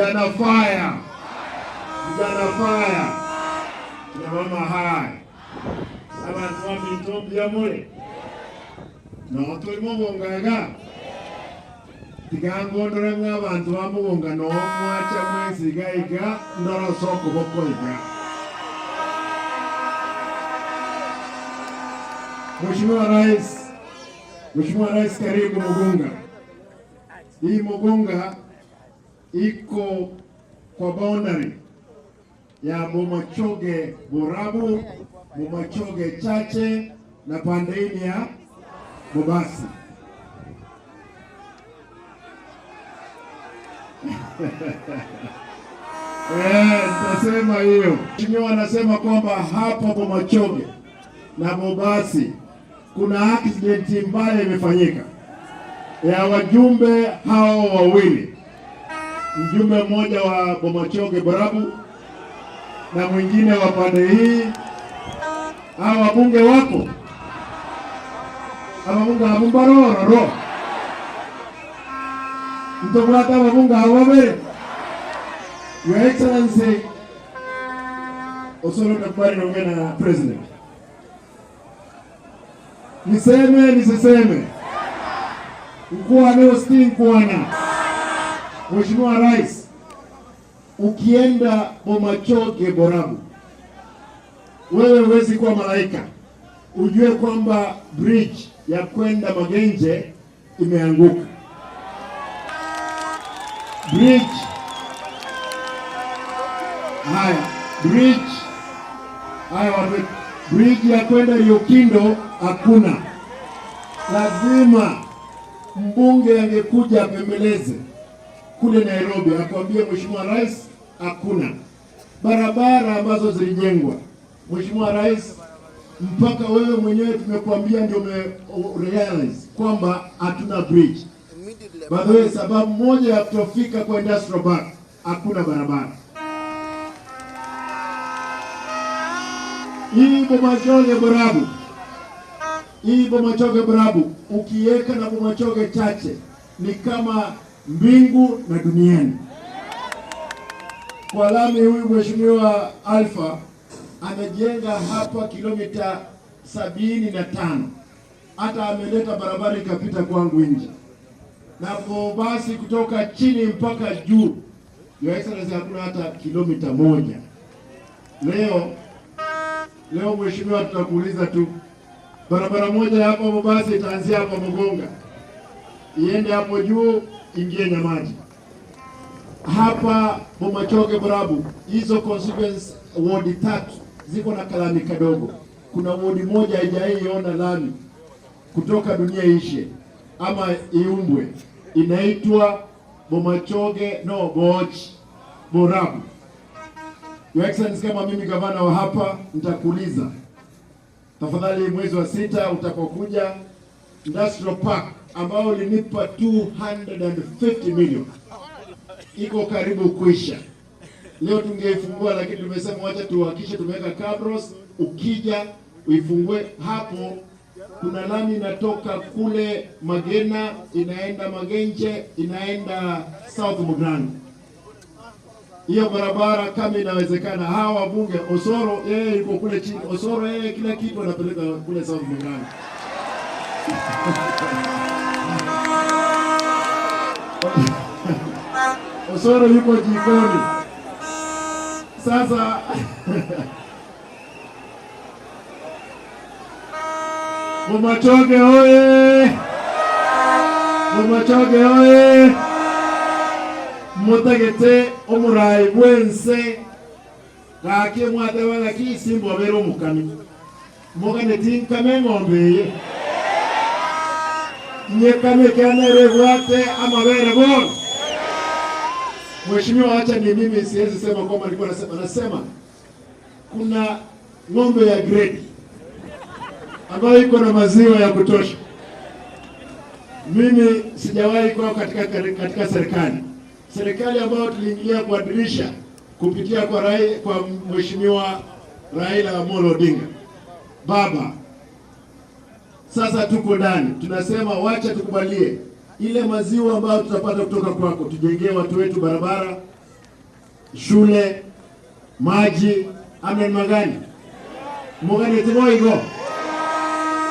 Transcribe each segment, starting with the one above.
Vijana fire! Vijana fire! Kina mama hai! Abantu baminto mbyamule notulimo bungaga tigangondora ng'abantu bamugonga noomwacha mwesiga iga ndorosa okoboko iga. Mheshimiwa Rais, Mheshimiwa Rais, karibu Mugunga. Hii Mugunga iko kwa boundary ya Bomachoge Borabu, Bomachoge Chache na pande hii ya Bobasi. Nitasema hiyo. Mheshimiwa anasema kwamba hapa Bomachoge na Bobasi kuna accident mbaya imefanyika ya wajumbe hao wawili, mjumbe mmoja wa Bomachoge Borabu na mwingine wa pande hii. Hao wabunge wako ababunge abumbarororo mtobwata ababunge abo babere. Your Excellency Osoro, takubali naongea na President. Niseme nisiseme? Mkuu sti mkuana. Mheshimiwa Rais, ukienda Bomachoge Borabu, wewe huwezi kuwa malaika, ujue kwamba bridge ya kwenda Magenje imeanguka. Bridge haya, bridge haya, watu, bridge ya kwenda Riokindo hakuna. Lazima mbunge angekuja apembeleze kule Nairobi akwambie Mheshimiwa Rais, hakuna barabara ambazo zilijengwa. Mheshimiwa Rais, mpaka wewe mwenyewe tumekuambia ndio ume realize kwamba hatuna bridge. By the way, sababu moja ya kutofika kwa industrial park, hakuna barabara. Hii Bomachoge Borabu, hii Bomachoge Borabu ukiweka na Bomachoge Chache ni kama mbingu na duniani. Kwa lami huyu Mheshimiwa Alpha amejenga hapa kilomita 75, hata ameleta barabara ikapita kwangu nje na basi kutoka chini mpaka juu. Your Excellency, hakuna hata kilomita moja. Leo leo Mheshimiwa, tutakuuliza tu barabara moja hapa Mombasa itaanzia hapa Mugonga iende hapo juu ingie Nyamaji. Hapa Bomachoge Borabu, hizo constituency ward 3 ziko na kalami kadogo. Kuna ward moja haijaiona lami kutoka dunia ishe ama iumbwe, inaitwa Bomachoge no Boch Borabu. Your Excellency, kama mimi gavana wa hapa nitakuuliza tafadhali, mwezi wa 6 utapokuja Industrial Park ambao ulinipa 250 million iko karibu kuisha. Leo tungeifungua, lakini tumesema wacha tuhakikishe tumeweka cabros. Ukija uifungue hapo. Kuna lami inatoka kule Magena inaenda Magenche inaenda South Mugirango. Hiyo barabara kama inawezekana, hawa wabunge Osoro yeye yuko kule chini, Osoro yeye kila kitu anapeleka kule South Mugirango. Osoro yuko jikoni sasa. Bomachoge oye! Bomachoge oye! Mutagete omurai bwense gaki mwateba gaki simbo abere omukami mogane tinkame eng'ombe eye nyekame kianere bwate amabere bono. Mheshimiwa, acha ni mimi siwezi sema kwamba nilikuwa nasema kuna ng'ombe ya grade ambayo iko na maziwa ya kutosha. Mimi sijawahi kuwa katika serikali ambayo tuliingia kwa dirisha kupitia kwa Mheshimiwa Raila Amolo Odinga baba. Sasa tuko ndani, tunasema wacha tukubalie ile maziwa ambayo tutapata kutoka kwako, tujengee watu wetu barabara, Shule, maji, ama magani mugani tiboigo.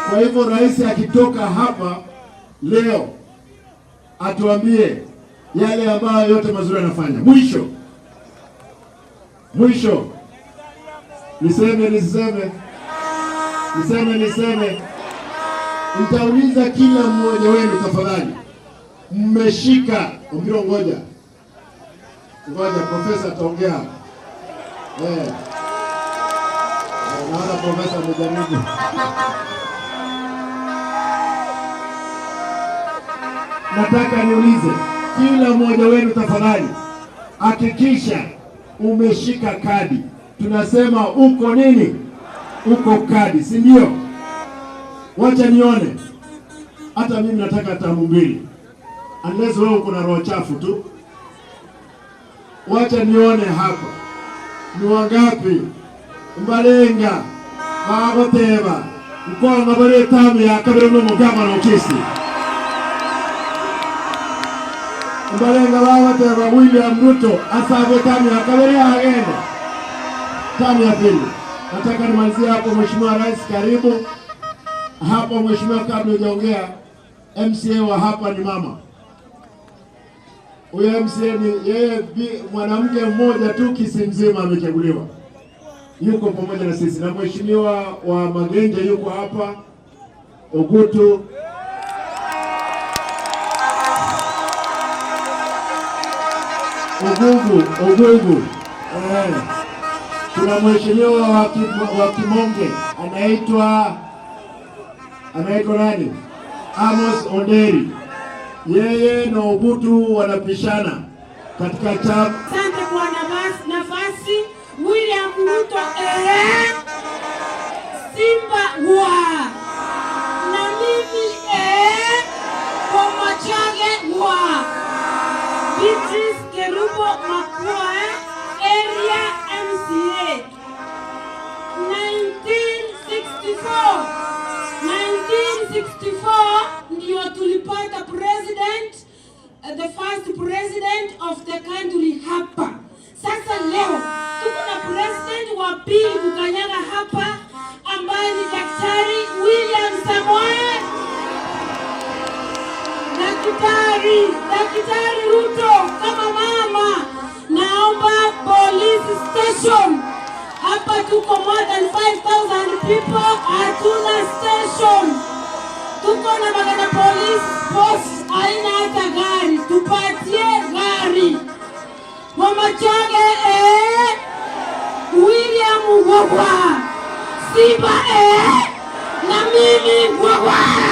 Kwa hivyo rais akitoka hapa leo atuambie yale ambayo yote mazuri anafanya. Mwisho mwisho, niseme niseme niseme niseme, nitauliza kila mmoja wenu tafadhali, mmeshika Ombiro, ngoja ngoja, profesa ataongea. Naona profesa amejaribu. Nataka niulize kila mmoja wenu tafadhali, hakikisha umeshika kadi. Tunasema uko nini? Uko kadi, si ndio? Wacha nione, hata mimi nataka tamu mbili, unless wewe uko na roho chafu tu. Wacha nione hapa ni wangapi mbalenga bagoteba nkwanga bari tamu ya kabiri n'umugabano kisi mbalenga bagoteba William Ruto asabwe tamu ya kabiri agenda tamu ya pili. Nataka nimalizie hapo. Mheshimiwa Rais, karibu hapo. Mheshimiwa, kabla hujaongea, MCA wa hapa ni mama huyo. MCA ni yeye, mwanamke mmoja tu Kisii mzima amechaguliwa, yuko pamoja na sisi, na mheshimiwa wa Magenje yuko hapa, Ogutu. Ogugu, Ogugu. Kuna mheshimiwa wa Kimonge anaitwa nani? Amos Onderi. Yeye na Ogutu wanapishana katika chama. Asante kwa nafasi. William Ruto, Simba wa na mimi, Bomachoge wa Beatrice Kerubo Makua, area MCA 1964. 1964 ndio tulipata president, the first president of the country hapa. Sasa leo tuko na president wa pili kukanyaga hapa ambaye ni Daktari William Samoei. Daktari Ruto, kama mama, naomba police station hapa. Tuko more than 5000 people, hatuna station. Tuko na Magana police post, haina hata gari, tupatie gari. Bomachoge, William Gwagwa, Simba, na mimi Gwagwa.